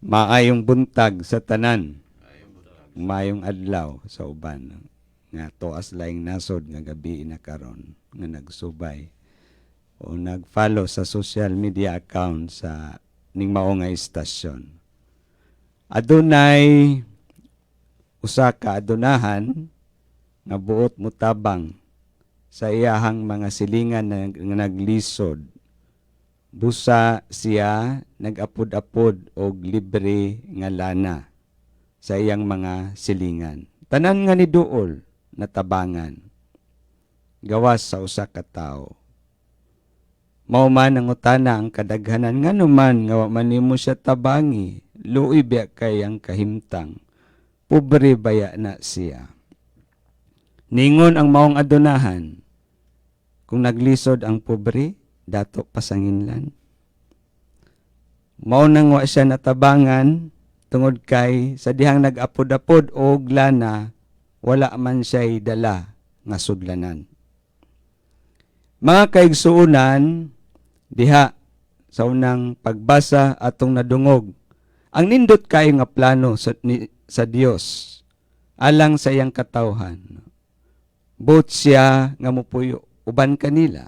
Maayong buntag sa tanan. Maayong adlaw sa uban nga tuas laing nasod nga gabi na karon nga nagsubay o nag-follow sa social media account sa ning mao nga istasyon. Adunay usa ka adunahan nga buot mutabang sa iyahang mga silingan nga naglisod. Busa siya nag-apod-apod og libre nga lana sa iyang mga silingan. Tanan nga niduol natabangan gawas sa usa ka tawo. Mao man nangutana ang kadaghanan, "Ngano man nga wa man nimo siya tabangi? Luoy biya kay ang kahimtang? Pobre baya na siya?" Ningon ang maong adunahan, "Kung naglisod ang pobre, dato pasanginlan." Mao nang wa siya natabangan tungod kay sa dihang nag-apod-apod og lana, wala man siya'y dala nga sudlanan. Mga kaigsuonan, diha sa unang pagbasa atong nadungog ang nindot kayo nga plano sa Dios alang sa iyang katawhan. Buot siya nga mupuyo uban kanila.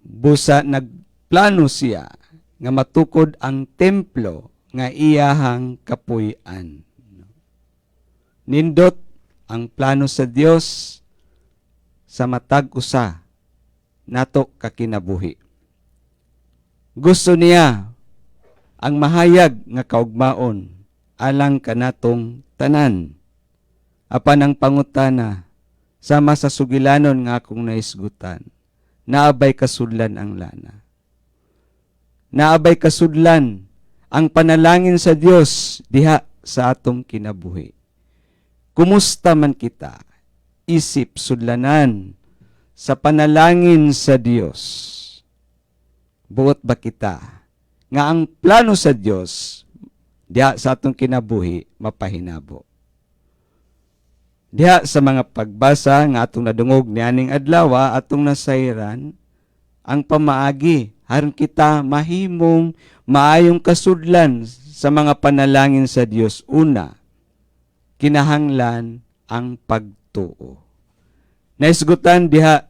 Busa nagplano siya nga matukod ang templo nga iyahang kapuy-an. Nindot ang plano sa Dios sa matag usa nato kakinabuhi. Gusto niya ang mahayag nga kaugmaon alang kanatong tanan. Apan ang pangutana, sama sa sugilanon nga akong nahisgutan, naa bay kasudlan ang lana? Naa bay kasudlan ang panalangin sa Dios diha sa atong kinabuhi? Kumusta man kita isip sudlanan sa panalangin sa Dios? Buot ba kita nga ang plano sa Dios diha sa atong kinabuhi mapahinabo? Diha sa mga pagbasa nga atong nadungog nianing adlaw, atong nasayran ang pamaagi aron kita mahimong maayong kasudlan sa mga panalangin sa Dios. Una, kinahanglan ang pagtuo. Naisgutan diha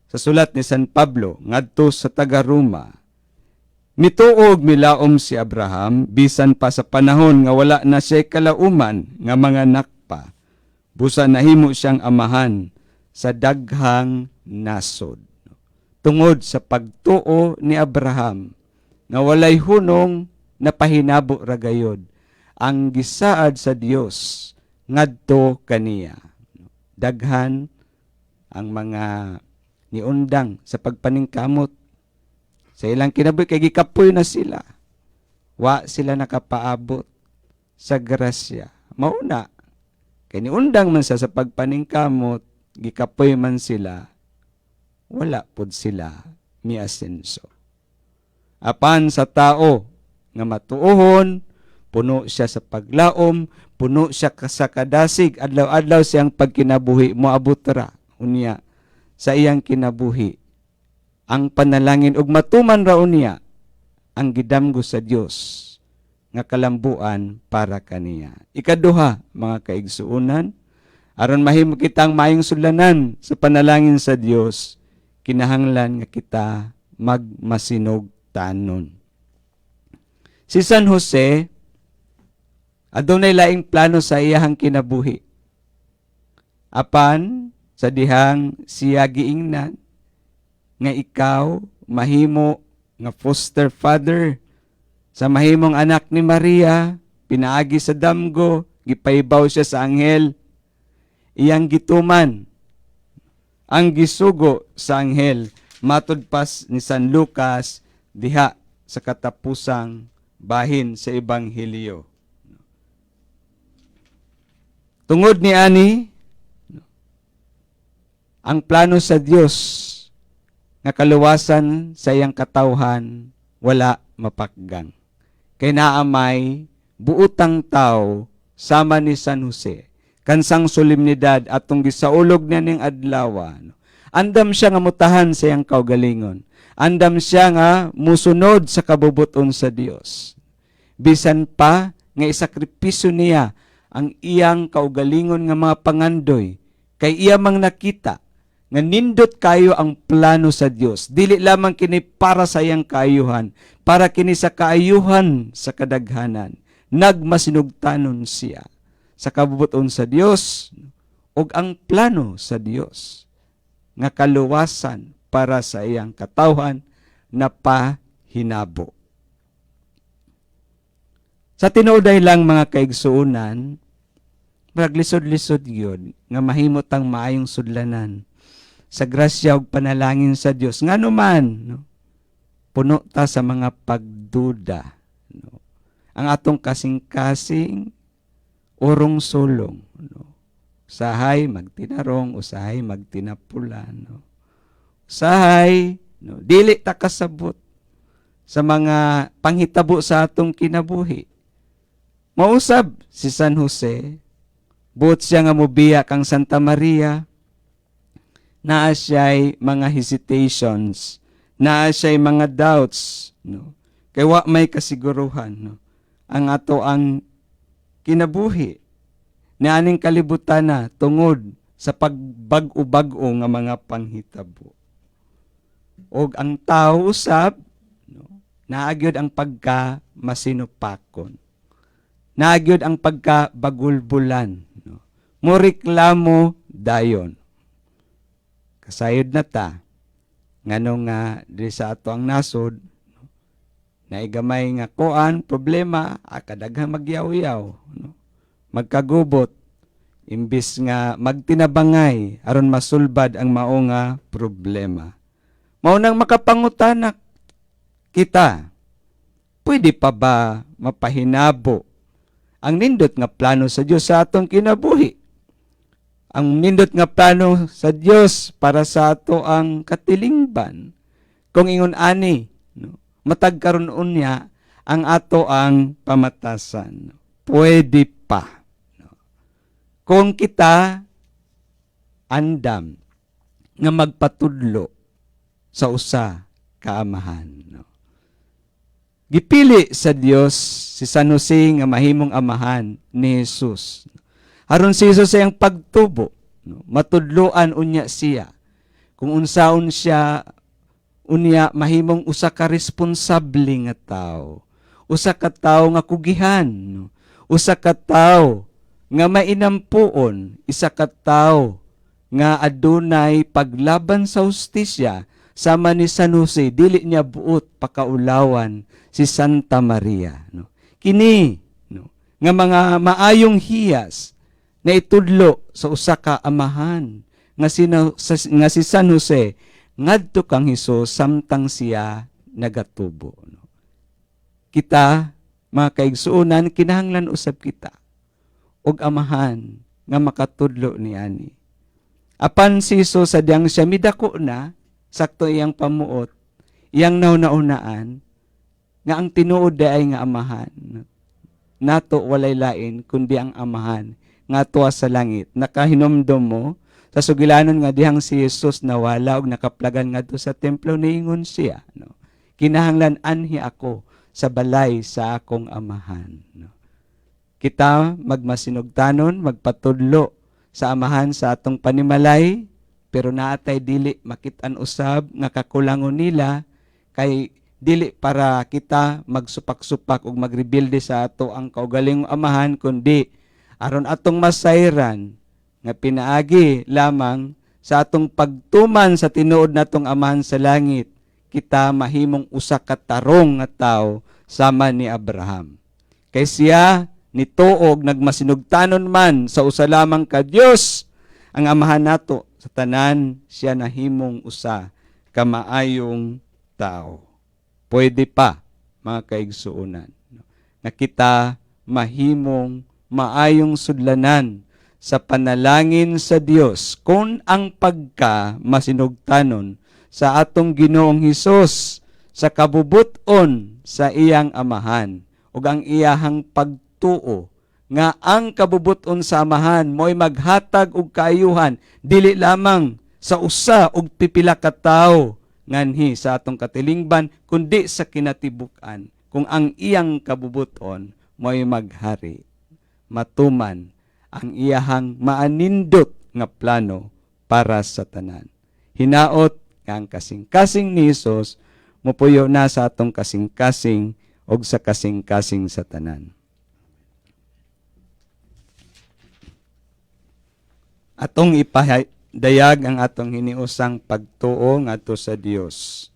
sa sulat ni San Pablo ngadto sa taga-Roma. Mituo ug milaom si Abraham bisan pa sa panahon nga wala na siya kalauman nga manganak pa. Busa nahimo siyang amahan sa daghang nasod. Tungod sa pagtuo ni Abraham nga walay hunong, napahinabo ra gayod ang gisaad sa Dios ngadto kaniya. Daghan ang mga niundang sa pagpaningkamot sa ilang kinabuhi kay gikapoy na sila. Wa sila nakapaabot sa grasya. Mauna, kay niundang man sa pagpaningkamot, gikapoy man sila, wala pud sila miasenso. Apan sa tao nga matuohon, puno siya sa paglaom, puno siya sa kadasig, adlaw-adlaw siyang pagkinabuhi, moabot ra unya sa iyang kinabuhi ang panalangin ug matuman ra unya ang gidamgo sa Dios nga kalambuan para kaniya. Ikaduha, mga kaigsuonan, aron mahimo kitang maayong sudlanan sa panalangin sa Dios, kinahanglan nga kita magmasinugtanon. Si San Jose, adunay laing plano sa iyahang kinabuhi. Apan sa dihang siya giingnan nga ikaw mahimo nga foster father sa mahimong anak ni Maria, pinaagi sa damgo, gipahibaw siya sa anghel. Iyang gituman ang gisugo sa anghel matud pas ni San Lucas diha sa katapusang bahin sa Ebanghelyo. Tungod ni ani, ang plano sa Dios nga kaluwasan sa iyang katawhan wala mapakgang. Kay naa may buutang tao sama ni San Jose. Kansang solemnidad atong gisaulog niya ning adlaw, no? Andam siya nga mutahan sa iyang kaugalingon. Andam siya nga musunod sa kabubuton sa Dios. Bisan pa nga isakripisyo niya ang iyang kaugalingon nga mga pangandoy, kay iya mang nakita nga nindot kayo ang plano sa Dios. Dili lamang kini para sa iyang kaayuhan, para kini sa kaayuhan sa kadaghanan. Nagmasinugtanon siya sa kabubuton sa Dios ug ang plano sa Dios nga kaluwasan para sa iyang katawhan na pahinabo. Sa tinuoday lang, mga kaigsuonan, murag lisod-lisod gyud nga mahimo tang maayong sudlanan sa grasya ug panalangin sa Dios. Ngano man, no? Puno ta sa mga pagduda, no? Ang atong kasing-kasing urong sulong, no? Usahay magtinarong, usahay magtinapula, no? Usahay, no, dili ta kasabot sa mga panghitabo sa atong kinabuhi. Mausab si San Jose, buot siya nga mobiya kang Santa Maria, naa siya'y mga hesitations, naa siya'y mga doubts, no? Kay wa may kasiguruhan, no? Ang ato ang kinabuhi nianing kalibutan na tungod sa pagbag-o-bag-o nga mga panghitabo. Og ang tao usab, no, naa gyud ang pagka masinupakon. Naa gyud ang pagka bagulbulan, no? Moreklamo dayon. Kasayod na ta ngano nga diri sa ato ang nasod, no, naigamay nga koan problema, kadaghan magyaw-yaw, no? Magkagubot imbis nga magtinabangay aron masulbad ang mao nga problema. Mao nang makapangutana kita, pwede pa ba mapahinabo ang nindot nga plano sa Dios sa atong kinabuhi? Ang nindot nga plano sa Dios para sa ato ang katilingban. Kung ingon ani, no, matag karon unya ang ato ang pamatasan. Pwede pa. No? Kung kita andam nga magpatudlo sa usa ka amahan. No? Gipili sa Dios si San Jose nga mahimong amahan ni Jesus. Aron si Jesus iyang pagtubo, no, matudloan unya siya kung unsaon siya unya mahimong usa ka responsable nga tawo. Usa ka tawo nga kugihan, no? Usa ka tawo nga mainampuon, isa ka tawo nga adunay paglaban sa hustisya sama ni San Jose, dili niya buot pakaulawan si Santa Maria, no? Kini, no, nga mga maayong hiyas na itudlo sa usa ka amahan nga si San Jose ngadto kang Hesus samtang siya nagatubo, no? Kita, mga kaigsuonan, kinahanglan usab kita og amahan nga makatudlo niani. Apan si Jesus, sa diyang siya midako na, sakto iyang pamuot, iyang nauna-unaan nga ang tinuod ay nga amahan nato walay lain kundi ang Amahan nga tuwa sa langit. Nakahinomdom mo sa sugilanon nga dihang si Jesus nawala og nakaplagan ngadto sa templo, niingon siya, no, "Kinahanglan anhi ako sa balay sa akong Amahan," no? Kita magmasinugtanon, magpatudlo sa amahan sa atong panimalay, pero naatay dili makit-an usab nga kakulangon nila, kay dili para kita magsupak-supak ug magrebilde sa ato ang kaugalingong amahan, kundi aron atong masayran nga pinaagi lamang sa atong pagtuman sa tinuod natong Amahan sa langit kita mahimong usa ka tarong nga tawo sama ni Abraham. Kay siya nituog, nagmasinugtanon man sa usa lamang ka Dios, ang Amahan nato sa tanan, siya nahimong usa ka maayong tao. Pwede pa, mga kaigsuonan, no, nga kita mahimong maayong sudlanan sa panalangin sa Dios kung ang pagka masinugtanon sa atong Ginoong Hesus sa kabubuton sa iyang Amahan ug ang iyahang pagtuo nga ang kabubuton sa Amahan mo'y maghatag og kaayuhan dili lamang sa usa og pipila ka tawo nganhi sa atong katilingban, kundi sa kinatibuk-an. Kung Kung ang iyang kabubuton mo'y maghari, matuman ang iyahang maanindot nga plano para sa tanan. Hinaot nga ang kasing-kasing ni Hesus mupuyo na sa atong kasing-kasing og sa kasing-kasing sa tanan. Atong ipadayag ang atong hiniusang pagtuo ngadto sa Dios.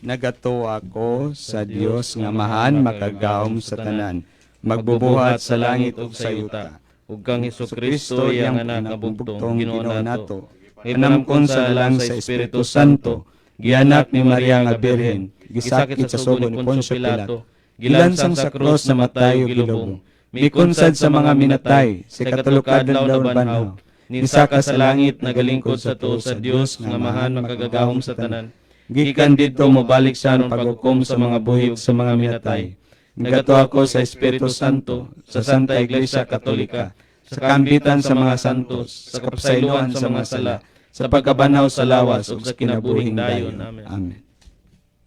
Nagatuo ako sa Dios nga Amahan makagagahom sa tanan, magbubuhat sa langit ug sa yuta, ug kang Hesukristo, iyang anak nga bugtong, Ginoo nato. Gipanamkon sa lalang sa Espiritu Santo, gianak ni Maria nga Birhen, gisakit sa sugo ni Poncio Pilato, gilansang sa krus, namatay ug gilubong, mikunsad sa mga minatay, sa ikatulo ka adlaw nabanhaw, nisaka sa langit, nagalingkod sa tuo sa Dios nga Amahan makagagahom sa tanan. Gikan didto mobalik siya aron paghukom sa mga buhi ug sa mga minatay. Nagatuo ako sa Espiritu Santo, sa Santa Iglesia Katolika, sa kaambitan sa mga santos, sa kapasayloan sa mga sala, sa pagkabanhaw sa lawas ug sa kinabuhing dayon. Amen.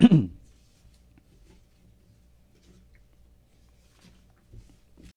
Amen.